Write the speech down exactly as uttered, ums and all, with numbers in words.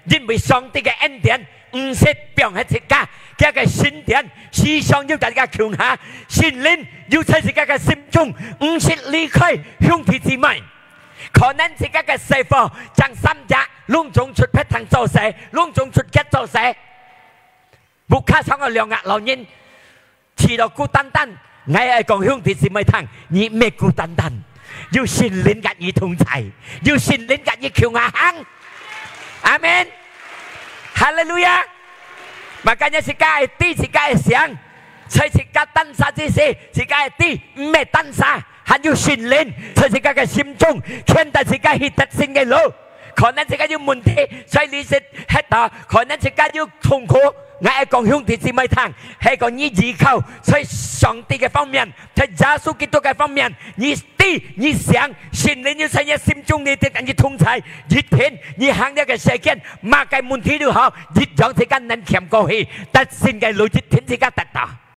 因為上帝个恩典毋識放忒自家，佢个恩典時常有在自家共下，聖靈有在自家个心中，毋識離開兄弟姊妹。可能自家个細伙，正三隻，攏總出別堂做事，攏總出去做事。屋下上个兩個老人，試著孤單單，𠊎愛講兄弟姊妹聽，你毋係孤單單，有聖靈佮你同在，有聖靈佮你共下行。阿門。哈利路亞。Makanya自家愛知自家个想，在自家單儕之時，自家愛知，毋係單儕，還有聖靈，在自家个心中，牽帶自家去得勝个路。可能自家有問題，在你食忒到，可能自家有痛苦。𠊎愛講兄弟姊妹聽，係講你依靠在上帝个方面，在耶穌基督个方面，你知，你想，聖靈有在你心中，你得你同在，一天你行這个世間，麼个問題都好，一樣自家能扛過去，得勝个路一天自家得到。